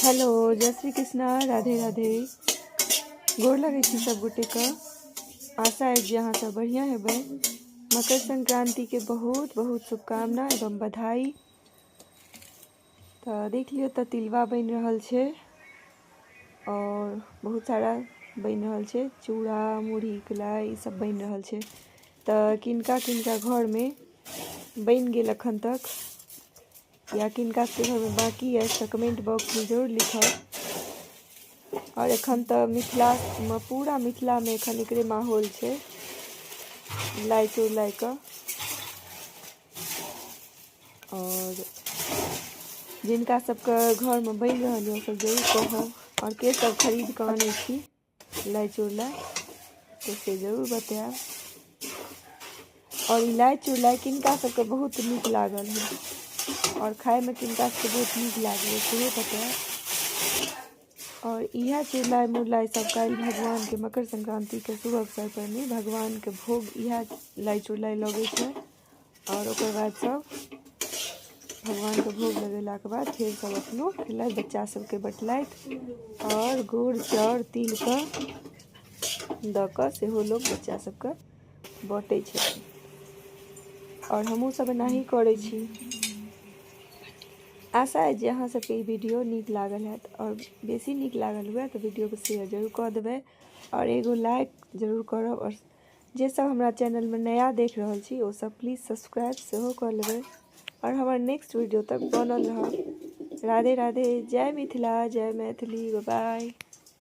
Hello, जय श्री कृष्णा, राधे राधे। गोर लगै छी सब गोटेके। आशा अछि जे अहाँ सब बढ़िआँ हेबै। मकर संक्रांतिके बहुत बहुत शुभकामना एवं बधाई। तऽ देख लियौ, तऽ तिलबा बनि रहल छै आओर बहुत सारा बनि रहल छै, चूड़ा, मुरही, लाइ, ई सब बनि रहल छै। तऽ किनका किनका घरमे बनि गेल अखन तक या किनका सबके घरमे बाँकी अछि, तऽ कमेंट बॉक्समे जरूर लिखब। आओर एखन तऽ मिथिलामे, पूरा मिथिलामे एखन एकरे माहौल छै, लाइ चूर आओर जिनका सबके घरमे बनि रहल यऽ, ओ सब जरूर कहब। आओर के सब खरीद कऽ आनै छी लाइ चूर लाइ, तऽ से जरूर बतायब। आओर ई लाइ चूर लाइ किनका सबके बहुत नीक लागल हँ आओर खायमे किनका सबके बहुत नीक लागल, सेहो बतायब। आओर इएह चुड़लाइ मुरलाइ सब काल्हि भगवानके मकर संक्रान्तिके शुभ अवसर पर मे भगवानके भोग इएह लाइ चुड़लाइ लगै छै। आओर ओकर बाद सब भगवानके भोग लगेलाके बाद फेर सब अपनो खेलथि, बच्चा सबके बँटलथि। आओर गुड़, चाउर, तिलके दऽ कऽ सेहो लोक बच्चा सबके बाँटै छथिन। आओर हमहूँ सब एनाही करै छी। आशा अछि जे अहाँ सबके ई वीडियो नीक लागल हैत। आओर बेसी नीक लागल हुए तऽ वीडियोके शेयर जरूर कऽ देबै आओर एगो लाइक जरूर करब। आओर जे सब हमरा चैनलमे नया देख रहल छी, ओ सब प्लीज सब्सक्राइब सेहो कऽ लेबै आओर हमर नेक्स्ट वीडियो तक बनल रहब। राधे राधे, जय मिथिला, जय मैथिली, बाय।